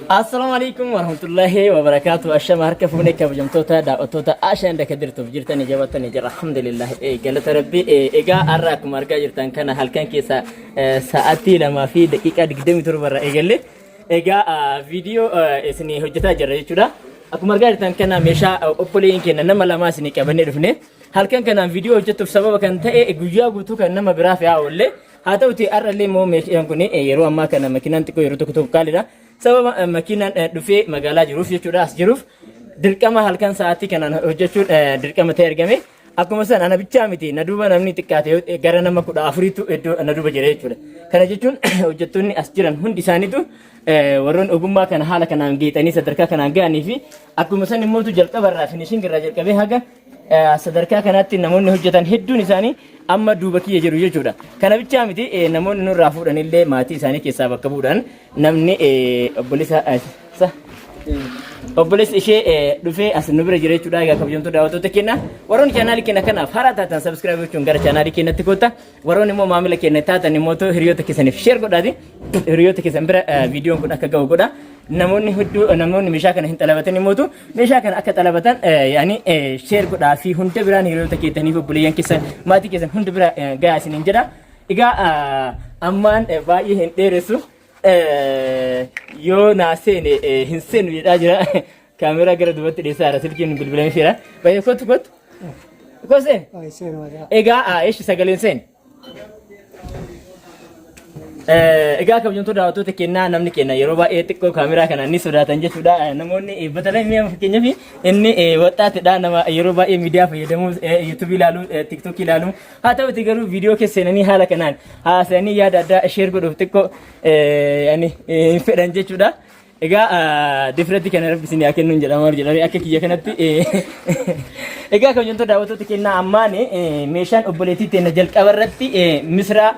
Assalaamu alaikum warahmatullahi wabarakaatu. Ashama harka fuunee kabajamtoota daawwattoota Ashaan daka jirtuuf jirtanii jabaatanii jira. Alhamdulillah galata rabbi. Egaa har'a akkuma argaa jirtan kana halkan keessa sa'aatii 2:27 irraa eegalle. Egaa viidiyoo isinii hojjetaa jirra jechuudha. Akkuma argaa jirtan kana meeshaa obboleeyyiin keenya nama lamaa isinii qabannee dhufne. Halkan kanaan viidiyoo hojjetuuf sababa kan ta'e guyyaa guutuu kan nama biraa fe'aa oolle. Haa ta'uti har'allee immoo meeshaan kun yeroo ammaa kana makiinaan xiqqoo yeroo tokko tokko qaaliidha. Sababa makiinaan dhufee magaalaa jiruuf jechuudha as jiruuf dirqama halkan sa'aatii kanaan hojjechuun dirqama ta'e argame. Akkuma san ana bichaa miti na duuba namni xiqqaate gara nama 14tu iddoo na duuba jira jechuudha. Kana jechuun hojjettoonni as jiran hundi isaaniitu warroon ogummaa kana haala kanaan geexanii sadarkaa kanaan ga'anii fi akkuma san immootu jalqaba irraa finishing irraa jalqabee haga sadarkaa kanaatti namoonni hojjetan hedduun isaanii amma duuba kiyya jiru jechuudha. Kana bichaa miti namoonni nurraa fuudhan illee maatii isaanii keessaa bakka bu'uudhaan namni obboleessa obboleessi ishee dhufee as nu bira jira jechuudha. Egaa kabajamtoota daawwattoota keenya warroonni chaanaalii keenya kanaaf haaraa taatan subscribe gochuun gara chaanaalii keenyatti kotta. Warroonni immoo maamila keenya taatan immoo hiriyoota keessaniif share godhaati. Hiriyoota keessan bira viidiyoon kun akka ga'u godha. Namoonni hedduu namoonni meeshaa kana hin xalabatan immoo meeshaa kana akka xalabatan yaani share godhaa fi hunda biraan hiriyoota keessaniif obboleeyyan keessan maatii keessan hunda bira gahaa isiniin jedha. Egaa ammaan baay'ee hin dheeressu. Yoo naa seene hin seenu jedhaa jira. Kaameraa gara duubatti dhiyeessaa jira. Silkiin bilbilamee jira. Baay'ee kottu kottu. Koo seene. Egaa eshi sagaleen seene. Egaa kabajamtoota daawwattoota kennaa namni kenna yeroo baay'ee xiqqoo kaameraa kana ni sodaatan jechuudha. Namoonni batalaa mi'a fakkeenyaaf inni waxxaatidha nama yeroo baay'ee miidiyaa fayyadamu yuutuubii ilaalu tiiktookii ilaalu haa ta'uti garuu viidiyoo keessa seenanii haala kanaan haasa'anii yaada addaa sheer godhuuf xiqqoo hin fedhan jechuudha. Egaa difirratti kana rabbi isin haa kennuun jedhama maal jedhame akka kiyya kanatti. Egaa kabajamtoota daawwattoota kennaa ammaan meeshaan obboleettii teenya jalqaba irratti misraa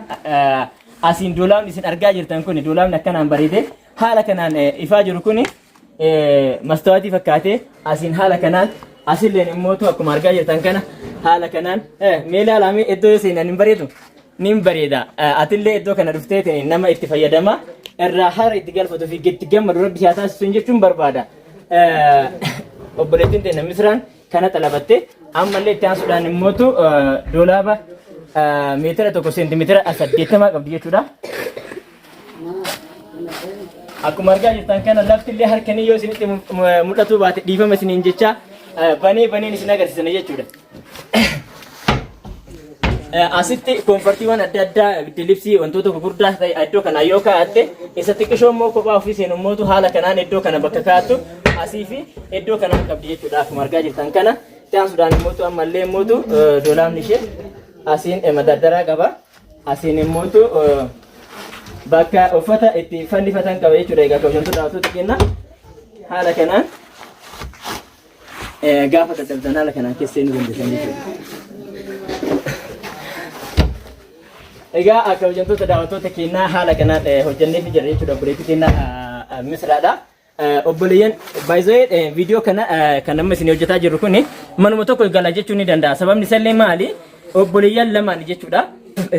asiin doolaamni isin argaa jirtan kun doolaamni akkanaan bareede haala kanaan ifaa jiru kun mastawaatii fakkaatee asiin haala kanaan asilleen immootu akkuma argaa jirtan kana haala kanaan mee ilaalamee iddoo seenan hin bareedu. Nin bareeda. Atillee iddoo kana dhuftee nama itti fayyadama irraa hara itti galfatu fi itti gammadu rabbi si haa taasisu jechuun barbaada. Obboleettiin teenya Misraan kana xalabatte ammallee itti aansuudhaan immootu doolaaba meetira 1 seentimeetira 80 qabdi jechuudha. Akkuma argaa jirtan kana lafti illee harkanii yoo isinitti mul'atuu baate dhiifama isiniin jecha banee baneen isin agarsiisana jechuudha. Asitti koonfartiiwwan adda addaa dilibsii wantoota gurguddaa ta'e iddoo kana yoo kaa'atte isa xiqqishoo immoo kophaa ofii seenu immootu haala kanaan iddoo kana bakka kaa'attu asii fi iddoo kanaan qabdi jechuudha akkuma argaa jirtan kana. Itti aansuudhaan immootu ammallee immootu doolaamni ishee asiin madardaraa qaba. Asiin immootu bakka uffata itti fannifatan qaba jechuudha egaa kabajamtoota daawwattoota keenya haala kanaan Gaafa dadhabdan haala kanaan keessa seenuu dandeessan jechuudha. Egaa kabajamtoota daawwattoota keenyaa haala kanaan hojjannee fi jirra jechuudha obboleettii keenya Misraadha. Obboleeyyan baay'ee viidiyoo kana kan amma isin hojjetaa jirru kun manuma tokko gala jechuun ni danda'a. Sababni isaallee maali? Obboleeyyan lamaan jechuudha.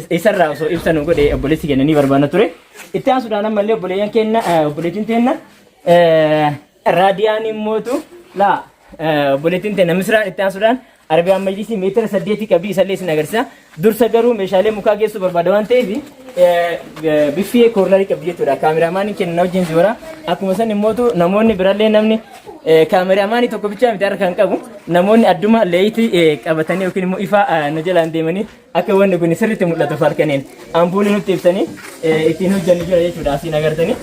Isarraa osoo ibsa nu godhe obboleessi keenya ni barbaanna ture. Itti aansuudhaan ammallee obboleeyyan keenya obboleettiin teenya Raadiyaan immootu laa obboleettiin teenya Misraan itti aansuudhaan Arabiyaan Majlisii meetira 8 qabdi isallee isin agarsiisa. Dursa garuu meeshaalee mukaa geessuu barbaada waan ta'eef biffee koornarii qabdi jechuudha. Kaameraamaaniin keenya na wajjin si Akkuma san immootu namoonni birallee namni kaameraamaanii tokko bichaa miti harka kan qabu namoonni adduma leeyitii qabatanii yookiin immoo ifaa nu jalaan deemanii akka wanni kun sirriitti mul'atuuf halkaniin ampuulii nutti ibsanii ittiin hojjennu jira jechuudha asiin agartanii.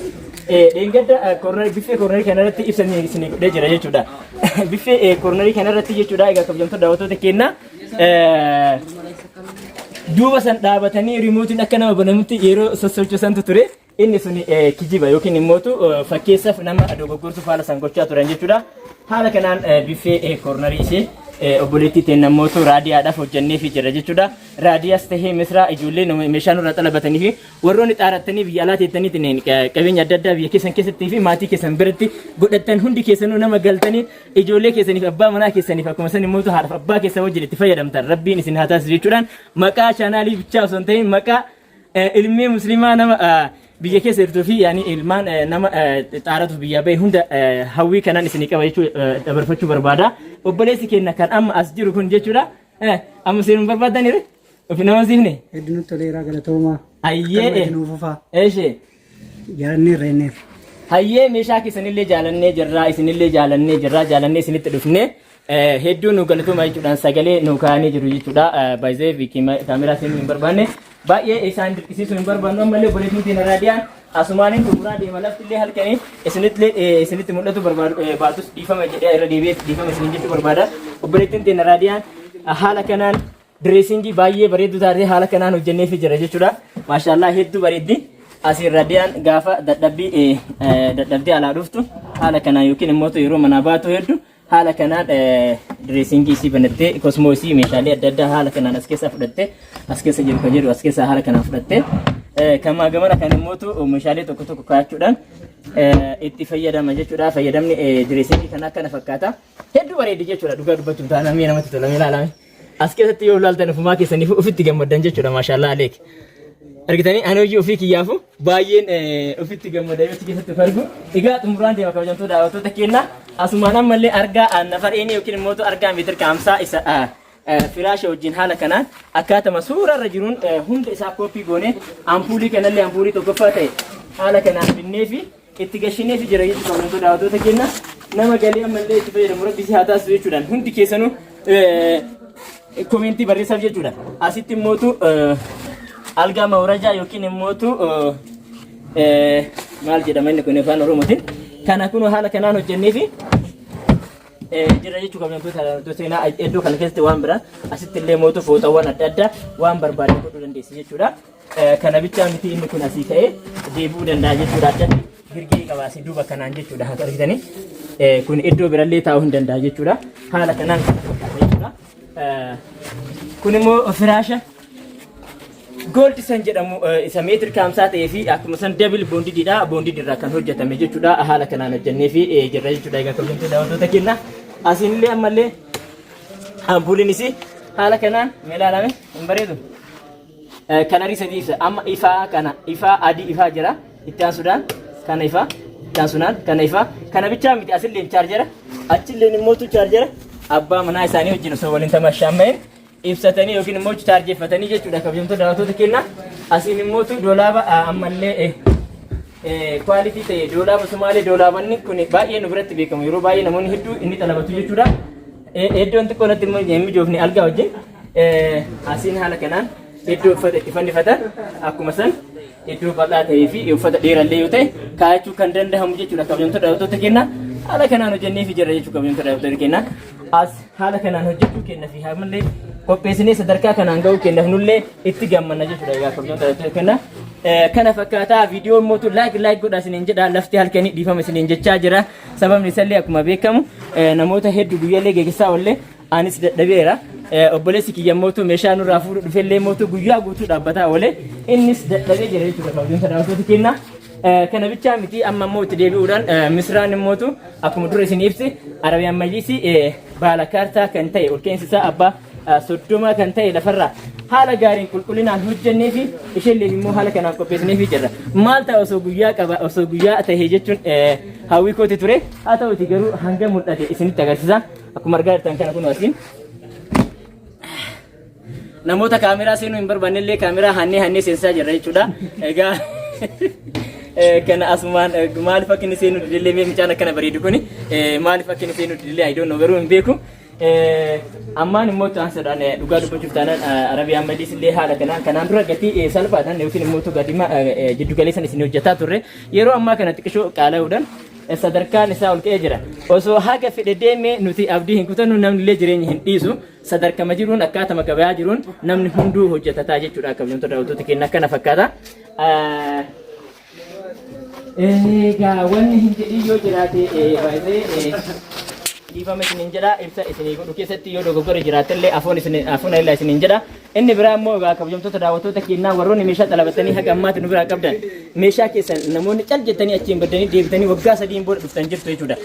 Dheengadda koornarii biffee koornarii kanarratti ibsanii isinii godhee jira jechuudha. Biffee koornarii kanarratti jechuudha egaa kabajamtoota daawwattoota keenyaa duuba san dhaabatanii riimootiin akka nama banamutti yeroo sossochosantu ture. Inni suni kijiba yookiin immootu fakkeessaaf nama dogoggorsuuf haala san gochaa turan jechuudha. Haala kanaan biffee koornarii ishee obboleettii teen nammootu raadiyaadhaaf hojjenneefii jirra jechuudha. Raadiyaas tahee misraa ijoollee meeshaa nurraa xalabatanii fi warroonni xaarattanii biyya alaa teettaniitiin qabeenya adda addaa biyya keessan keessattii fi maatii keessan biratti godhattan hundi keessanuu nama galtanii ijoollee keessaniif abbaa manaa keessaniif akkuma san immootu haadhaaf abbaa keessan wajjin itti fayyadamtan rabbiin isin haa taasisu jechuudhaan maqaa chaanaalii bichaa osoo hin ta'in maqaa Ilmii muslimaa nama biyya keessa jirtuu fi yaani ilmaan nama xaaratu biyyaa bahe hunda hawwii kanaan isinii qaba jechuu dabarfachuu barbaada. Obboleessi keenya kan amma as jiru kun jechuudha. Amma seenuu hin barbaaddanire? Ofi nama siifne? Hedduu nutti toleeraa galatoomaa. Hayyee. Akkanuma itti nuuf fufaa. Eeshee. Jaalannee irra inneef. Hayyee, meeshaa keessanillee jaalannee jirraa, isinillee jaalannee jirraa, jaalannee isinitti dhufne. Hedduu nu galatooma jechuudhaan sagalee nu kaa'anii jiru jechuudha. Baay'ee kaameraa seenuu hin barbaanne, baay'ee isaan dirqisiisuu hin barbaannu. Ammallee obboleettiin keenya raadiyaan asumaaniin xumuraa deema. Lafti illee halkanii isinitti isinitti mul'atu barbaadu baatus dhiifama jedhee irra deebi'ee dhiifama isiniin jechuu barbaada. Obboleettiin keenya raadiyaan haala kanaan dressingii baay'ee bareedduu taate haala kanaan hojjenneefii jira jechuudha. Maashaallah, hedduu bareeddi. Asiin radiyaan gaafa dadhabbii dadhabdee alaa dhuftu haala kanaan, yookiin immoo yeroo manaa baatu hedduu haala kanaan dressingii isii banattee, kosmoo isii, meeshaalee adda addaa haala kanaan as keessaa fudhattee, as keessa jiru kan jedhu as keessaa haala kanaan fudhattee, kamaa gamana kan immoo meeshaalee tokko tokko kaa'achuudhaan itti fayyadama jechuudha. Fayyadamni dressingii kana akkana fakkaata. Hedduu bareeddi jechuudha, dhugaa dubbachuuf taanaan mi'a namatti tola ilaalame. As keessatti yoo ilaaltan ofumaa keessaniif ofitti gammaddan jechuudha, maashaallah aleek. Argitanii, ani hojii ofii kiyyaafu baay'een ofitti gammada yoo achi keessatti of argu. Egaa xumuraan deema, kabajamtoota daawwattoota keenya. Asumaan ammallee argaa nafareenii yookiin immoo argaa meetir kaamsaa isa firaasha wajjin haala kanaan akkaatama suurarra jiruun hunda isaa kooppii goone, ampuulii kanallee ampuulii tokkoffaa ta'e haala kanaan binnee fi itti gashinee fi jira jechuudha, kabajamtoota daawwattoota keenya. Nama galii ammallee itti fayyadamu rabbi si haa taasisu jechuudhaan hundi keessanuu commentii barreessaaf jechuudha. Asitti immootu algaa mawrajaa yookiin immootu maal jedhama inni kun afaan Oromootiin, kana kun haala kanaan hojjennee fi jira jechuu, kabajamtoota daawwattoota seenaa. Iddoo kana keessatti waan biraa asitti illee mootu fooxawwan adda addaa waan barbaade godhuu dandeessi jechuudha. Kana bichaa miti, inni kun asii ka'ee deebi'uu danda'a jechuudha. Addatti girgii qaba asii duuba kanaan jechuudha. Haa argitanii, kun iddoo birallee taa'uu hin danda'a jechuudha. Haala kanaan kana fakkaata jechuudha. Kun immoo firaasha Gold san jedhamu isa meetir kaamsaa ta'ee fi akkuma san double bondediidha. Bonded irraa kan hojjetame jechuudha. Haala kanaan hojjennee fi jirra jechuudha. Egaa kabajamtoota daawwattoota keenya, asiinillee ammallee ampuuliin isii haala kanaan mee ilaalame hin bareedu. Colorii sadii ibsa. Amma ifaa kana ifaa adii ifaa jira. Itti aansuudhaan kana ifaa. Itti aansuudhaan kana ifaa. Kana bichaa miti, asillee chargera. Achillee immootu chargera. Abbaa manaa isaanii wajjin osoo waliin tamashaama'in ibsatanii yookiin immoo chaarjeffatanii jechuudha, kabajamtoota daawwattoota keenya. Asiin immootu doolaaba ammallee quality ta'e, doolaaba Sumaalee. Doolaabanni kun baay'ee nu biratti beekamu, yeroo baay'ee namoonni hedduu inni xalabatu jechuudha. Iddoon xiqqoo natti immoo hin mijoofne algaa wajjin. Asiin haala kanaan iddoo uffata itti fannifatan, akkuma san iddoo bal'aa ta'ee fi uffata dheerallee yoo ta'e kaa'achuu kan danda'amu jechuudha, kabajamtoota daawwattoota keenya. Haala kanaan hojjennee fi jirra jechuudha, kabajamtoota daawwattoota keenya. As haala kanaan hojjechuu keenya fi ammallee qopheessinee sadarkaa kanaan ga'uu keenyaaf nullee itti gammanna jechuudha. Egaa kabajamtoota daawwattoota keenya, kana fakkaataa. Viidiyoo mootu like like godhaa isiniin jedha. Lafti halkanii, dhiifama isiniin jechaa jira. Sababni isallee akkuma beekamu namoota hedduu guyyaallee geggeessaa oollee anis dadhabeera. Obboleessi kiyya mootu meeshaa nurraa fuudhu dhufellee mootu guyyaa guutuu dhaabbataa oole, innis dadhabee jira jechuudha, kabajamtoota daawwattoota keenya. Kana bichaa miti, amma immoo itti deebi'uudhaan misraan immootu akkuma dura isin ibse Arabiyaan Majlisii baala kaartaa kan ta'e, ol ka'insi isaa abbaa 30 kan ta'e, lafarraa haala gaariin qulqullinaan hojjennee fi isheellee immoo haala kanaan qopheessinee fi jirra. Maal ta'a osoo guyyaa qaba, osoo guyyaa ta'e jechuun hawwii kooti ture. Haa ta'uti garuu hanga mul'ate isinitti agarsiisa. Akkuma argaa jirtan kana kun asiin namoota kaameraa seenuu hin barbaanne illee kaameraa hannee hannee seensaa jirra jechuudha. Egaa kana asumaan maaliif akka inni seenuu didillee, mee mucaan akkana bareedu kuni maaliif akka inni seenuu didillee I don't know, garuu hin beeku. Ammaan immoo taansadhaan dhugaa dubbachuuf taanaan Arabiyaan Majlis illee haala kanaan kanaan dura gatii salphaadhaan yookiin immoo gatii jiddu galeessan isin hojjetaa turre, yeroo ammaa kana xiqqishoo qaala'uudhaan sadarkaan isaa ol ka'ee jira. Osoo haga fedhe deemee nuti abdii hin kutannu, namni illee jireenya hin dhiisu. Sadarkama jiruun, akkaatama gabayaa jiruun namni hunduu hojjetataa jechuudha, kabajamtoota daawwattoota keenya, akkana fakkaata. Egaa wanni hin jedhin yoo jiraate baay'ee Dhiifama isiniin jedha, ibsa isinii godhu keessatti yoo dogoggora jiraatellee afoon isin afoon illaa isiniin jedha. Inni biraa immoo egaa kabajamtoota daawwattoota keenyaa, warroonni meeshaa xalabatanii haga ammaatti nu biraa qabdan, meeshaa keessan namoonni cal jettanii achiin baddanii deebitanii waggaa 3n booda dhuftan jirtu jechuudha.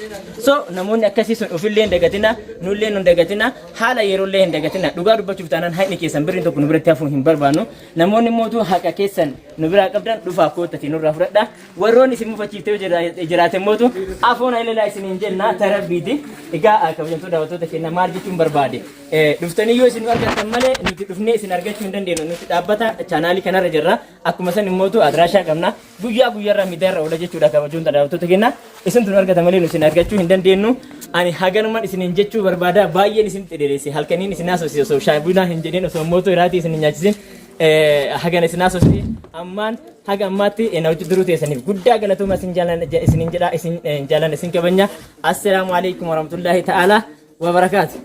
So namoonni akkasii sun ofillee hin dagatina, nullee nu hin dagatina, haala yeroollee hin dagatina. Dhugaa dubbachuuf taanaan haqni keessan birriin tokko nu biratti hafuu hin barbaannu. Namoonni mootuu haqa keessan nu biraa qabdan dhufaa koottati nurraa fudhadha. Warroonni isin mufachiiftee yoo jiraate mootu afoon hayilalaa isiniin jenna tarabbiiti. Egaa kabajamtoota daawwattoota keenya, maal jechuun barbaade? Dhuftanii yoo isin nu argattan malee nuti dhufnee isin argachuu hin dandeenyu. Nuti dhaabbata chaanaalii kanarra jirra. Akkuma san immootu adiraashaa qabna. Guyyaa guyyaarraa miidiyaarra oola jechuudha, kabajamtoota daawwattoota keenya. Isintu nu argata malee nu isin argachuu hin dandeenyu. Ani haganuman isiniin jechuu barbaada. Baay'een isin dheeresse, halkaniin isin haasofsiise, osoo shaayii bunaa hin jedhin, osoo mootuu iraatii isin hin nyaachisin hagana isin haasofsiise. Ammaan haga ammaatti na wajjin turuu teessaniif guddaa galatooma isin jaalan isinin jedha, isin jaalan, isin kabanya. Assalaamu alaikum warahmatullahi ta'ala wabarakaatu.